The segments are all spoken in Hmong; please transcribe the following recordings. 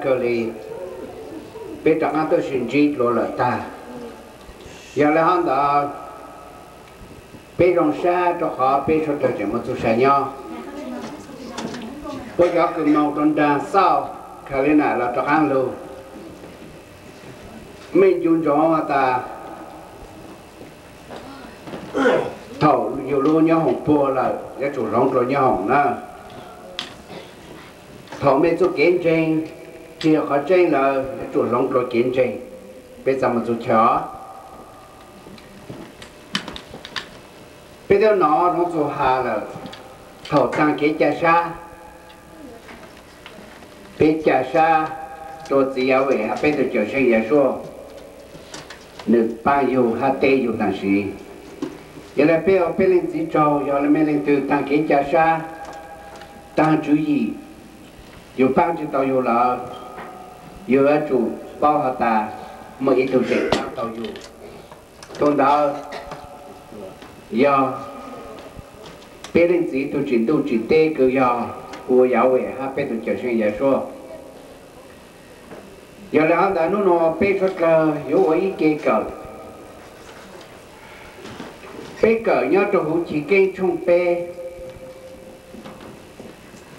kawg li, peb rov qab tuaj sib ntsib dua lawm tag. Yog li hov ntawd, peb zoo sab rau qhov peb suav dlawg tseem muaj txuj sa nyob. Puab cov kws moog rua nraag xauj Carolina los rov qaab lug, mej ncu ntsoov has tas, thaum yug lub nyob hoom puag lawm yuav tsum hloov dlua nyob hoom na. Thaum mej txuj kev ntseeg tsi yog qhov tseeb lawm yuav tsum hloov dlua kev ntseeg. Peb txaa moog txug chaw, peb twb nov hloov txug has lawm, thaum taag kev ca sab, peb ca sab rua txiv Yahweh hab peb tug Cawm Seej Yahshua, nwg paab yug hab teb yug taam sim. Yog le peb ua peb leej txiv tsaug, yog le mej leej twg taag kev ca sab, taag tswv yim, yug paab tsi tau yug lawm, yug yuav tsum paub has tas muaj ib tug tseem paab tau yug. Tug ntawd yog peb leej txiv tug tsim ntuj tsim teb kws yog kuv Yahweh hab peb tug Cawm Seej Yahshua. Yog le hov ntawd nub nua peb suav dlawg yuav ua ib ke kawm. Peb kawm nyob rua huv Chiv Keeb tshooj peb.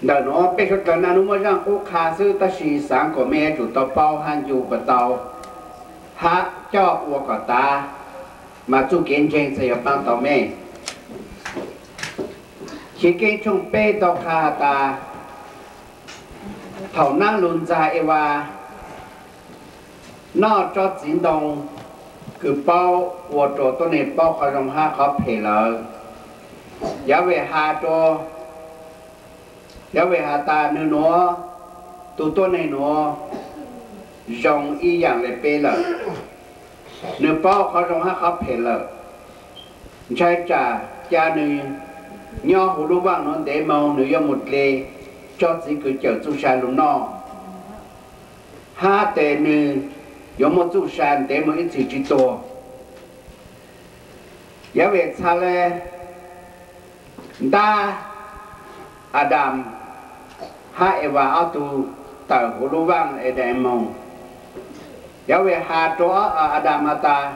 Ntawm nuav peb suav dlawg naj nub muaj zaaj qub qha xwb, tab sis xaav kuas mej yuav tsum tau paub hab ncu kuas tau, hab coj ua kom tav, mas txuj kev ntseeg txhaj yuav paab tau mej. Chiv Keeb tshooj peb tau qha has tas, thaum naab lug ntxag Evas noj tsob txiv ntoo kws paub ua rua tuab neeg paub qhov zoo hab qhov phem lawm, Yahweh has rua, Yahweh has tas nwg nuav, tug tuab neeg nuav zoo ib yaam le peb lawm, nwg paub qhov zoo hab qhov phem lawm. Ntshai tsam ca nwg nyob huv lub vaaj nuav ntev moog nwg yuav moog dle tsob txiv kws cawm txuj sa lug noj, hab tes nwg yuav muaj txuj sa ntev moog ib txhis tsi tuag. Yahweh txha le ntab Adas hab Evas ob tug tawm huv lub vaaj Edees moog. Yahweh has rua Adas has tas,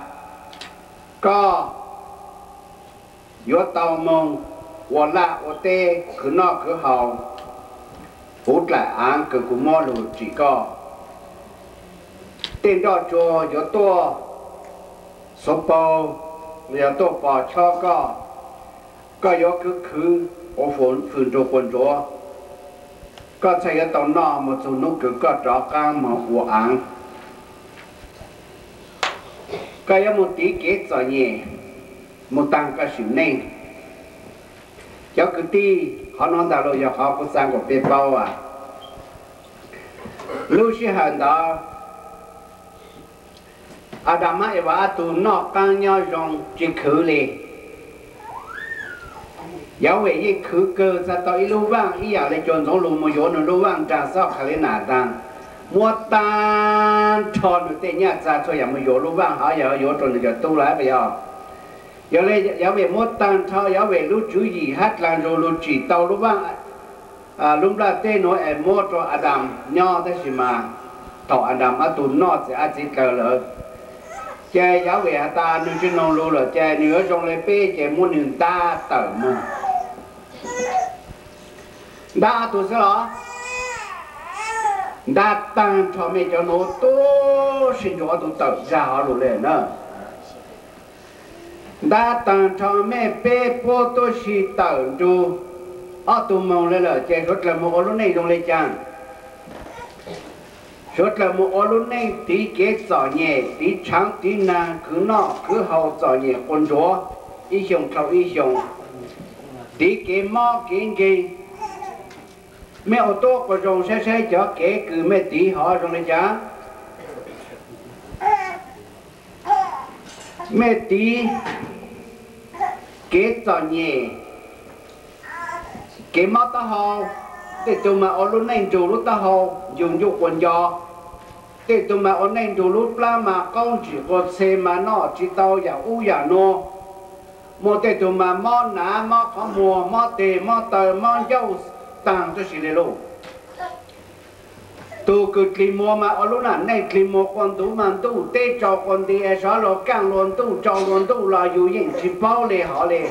koj yuav tau moog ua laj ua teb khwv noj khwv haus huv dlaim aav kws kuv muab lug tsim koj. Tej nroj tsuag yuav tuaj xuav paug, yog tuaj pos chob koj. Koj yuav khwv khwv ua fwm nrug quas ntsuav. Koj txhaj yuav tau noj moog txug nub kws koj rov qaab moog ua aav. Koj yuav moog tiv kev txom nyem moog taag koj sim neej. Cov kwv tij, qhov nuav ntag lug yog qhov kuv xaav kuas peb paub. Lub sij hawm ntawd Adas hab Evas ob tug noj qaab nyob zoo tsi khwv le. Yahweh yeej khwv kawg, txhaj tau ib lub vaaj ib yaam le cua ntxoov lug moog yuav nwg lub vaaj nraag xob Khalinas taag, muab taag nrho nwg tej nyaj txag txhua yaam moog yuav lub vaaj hov, yog yuav rua nwg cov tub lawm puas yog? Yog le Yahweh muab taag nrho Yahweh lub tswv yim hab dlaag nrug lug tsim tau lub vaaj, lub nplaj teb nuav es muab rua Adas nyob, tab sis mas thaum Adas ob tug noj txiv dlaws lawm, ces Yahweh has tas nwg tsi noog lug lawm ces nwg yuav zoo le peb, ces muab nwg ntab tawm moog. Ntab ob tug xwb los? Ntab taag nrho mej cov nuav tub si nrug ob tug tawm zag hov lug le na. Ntab taag nrho mej peb puab tub si tawm nrug ob tug moog le lawm, ces suav dlawg moog ua lub neej zoo le caag? Suav dlawg moog ua lub neej tiv kev txom nyem, tiv tshaav tiv naag, khwv noj khwv haus, txom nyem quas ntsuav, ib xyoos dhau ib xyoos, tiv kev mob kev nkeeg. Mej ua tub quas zoo saib saib cov kev kws mej tiv hov zoo le caag? Mej tiv kev txom nyem, kev mob taub hau. Tej tug mas ua lub neej nrug lub taub hau yug ncuj quas nco. Tej tug mas ua neej nrug lub plab mas qaub ntsim quas txhe mas noj tsi tau yaam ub yaam nuav. Muaj tej tug mas mob nav, mob qhov muag, mob teg, mob taw, mob ncauj taag tuab si le lauj. Tus kws dlig muag mas ua lub nam neej dlig muag quas ntuv mas ntuj teb tsau quas nti, sov luag kaaj luag ntuj tsau luag ntuj los yus yeej tsi paub le hov le.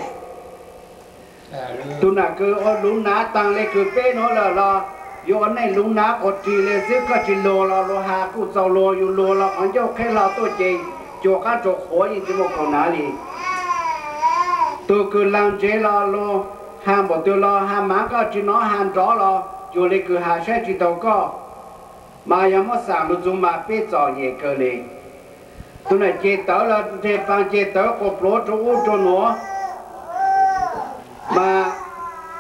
Tus nam kws ua luv nav taag le kws peb nuav lawm los yus ua neej luv nav quas rig le xwb, koj tsi luag los luag has kuj txaus luag, yus luag los qhov ncauj qheb hlo tuaj ces cua qaab tsua qhuav yeej tsi muaj kaus nav li. Tus kws laag ntsev los luag has npaum twg los has mas koj tsi nov, has nrov los cuag le kws has saib tsi tau koj, mas yog muab xaam lug txug mas peb txom nyem kawg le. Tus nam ceg tawv los nreg paag ceg tawv quas pluav rua ub rua nuav, mas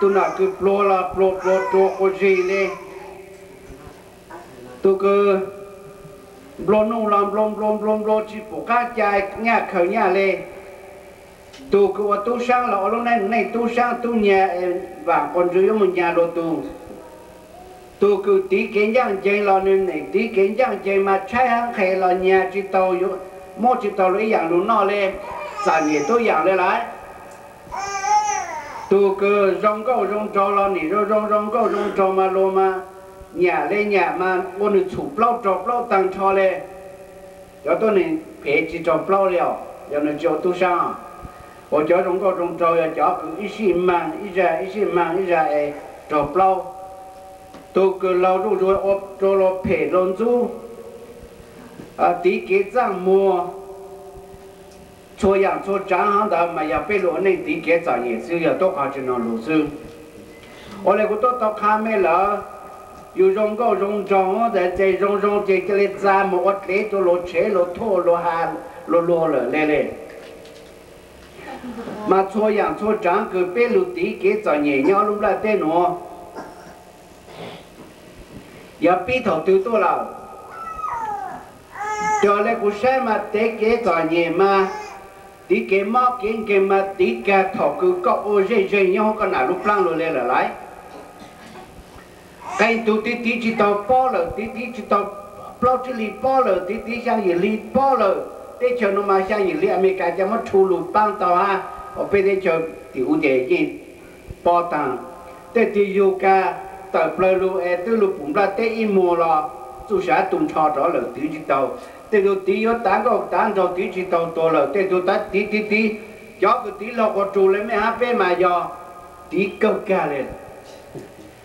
tus nam kws pluag los pluag pluag rua quas zig le. Tus kws nplua nuj los nplua nplua nplua nplua tsi pum qaab ca nyaj khaws nyaj le. Tus kws ua tub saab los ua lub neej neej tub saab tub nyag es vaam quas ntsws yuav moog nyag lug tug. Tus kws tiv kev ncaaj nceeg los nwg nem tiv kev ncaaj nceeg mas tshaib hab nqhes los nyag tsi tau, muab tsi tau luag ib yaam lug noj le, txom nyem tub yaam le lawm. Tus kws zoo nkauj zoo nraug los nim zoo zoo zoo nkauj zoo nraug mas luag mas nyam le nyam mas ua nwg txhum plaub raug plaub taag nrho le. Cov tuab neeg phem tsi raug plaub le os, yog nwg tsi ua tub saab. Ua cov zoo nkauj zoo nraug yog cov kws ib sij maag ib zag ib sij maag ib zag es raug plaub. Tus kws laug zuj zus ua rua luag phem luag ntxub, tiv kev txaaj muag, txhua yaam txhua tsaav hov ntawd mas yog peb lug ua neej tiv kev txom nyem xwb, yog tuab qhov tsi noog lug xwb. Ua le kuv tuab tau qha mej lawm, yus zoo nkauj zoo nraug ntawd ces zoo zoo ces ca le txav moog ua dlev rua luag tshev luag thuj luag ha luag luag lawm le le. Mas txhua yaam txhua tsaav kws peb lug tiv kev txom nyem nyob lub nplaj teb nuav, yog pib thaum twg tuaj lawm? Yog le kuv saib mas tiv kev txom nyem mas, tiv kev mob kev nkeeg mas tiv kag thaum kws koj ua zej zeeg nyob huv koj nam lub plaab lug le lawm lauj. Qee tug tiv tiv tsi tau pob lawm, tiv tiv tsi tau plaub tsib hli pob lawm, tiv tiv xyaa yim hli pob lawm. Teb chaws nuav mas xyaa yim hli Amelikas ca muab rhu lug paab tau hab, ua peb teb chaws tim huv ces yeej pob taag. Tej tug yug kag tawm plawg lug es twb lug pum nplaj teb ib muag los txuj sa tu nrho rov lawm tiv tsi tau. Tej tug tiv yuav tav nkauj tav nraug tiv tsi tau tuag lawm, tej tug tiv tiv tiv, cov kws tiv laug quas rug le mej hab peb mas yog tiv kawg kag le.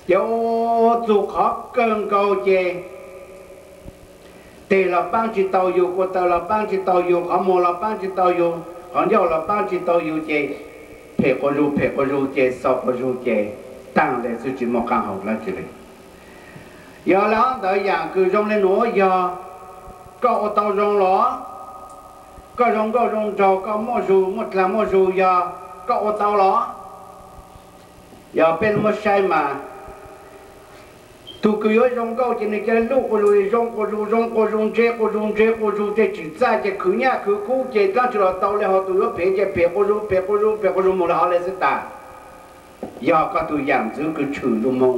Ces ua txug qhov kawg nkaus ces teg los paab tsi tau yug, kua taw los paab tsi tau yug, qhov muag los paab tsi tau yug, qhov ncauj los paab tsi tau yug ces phem quas zug phem quas zug ces xaus quas zug ces taag le xwb tsi muaj qaab hau dlaab tsi le. Yog le hov ntawd yaam kws zoo le nuav yog koj ua tau zoo los? Koj zoo nkauj zoo nraug, koj muaj zug muaj dlaag muaj zug yog koj ua tau los? Yog peb muab saib mas, tug kws yuav zoo nkauj ces nwg ca le luj quas zug, zoo quas zug zoo quas zug ntse quas zug ntse quas zug tej tsim txaj ces khwv nyaj khwv kub ces dlaab tsi los tau le, ho tug yuav phem ces phem quas zug phem quas zug phem quas zug moog le hov le xwb tas. Yog koj tug yaam ntxwv kws tshwm lug moog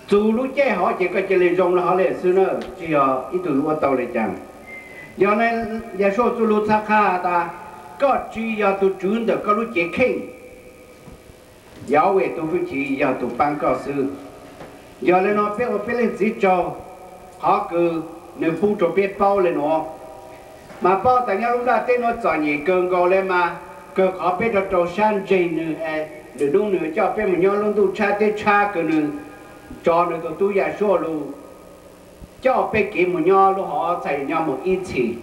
txug lub caij hov ces koj ca le zoo le hov le xwb na, tsi yog ib tug yuav ua tau le caag. Yog le Yawm Saub txuj lug txhaj qha tas, koj tsi yog tug tswv ntawm koj lub cev kheej, Yauwe tug hwj chim yog tug paab koj xwb. Yog le nuav peb ua peb leej txiv tsaug, qhov kws nwg pub rua peb paub le nuav, mas paub tas nyob lub nplaj teb nuav txom nyem kawg nkaus le mas, kawg qhov peb rua rau sab ntseeg nwg, lwm nub nwg coj peb moog nyob lub ntuj tshab teb tshab kws nwg tso nwg tug tub Yawm Saub lug coj peb kev moog nyob lub hov txhais nyob moog ib txhis.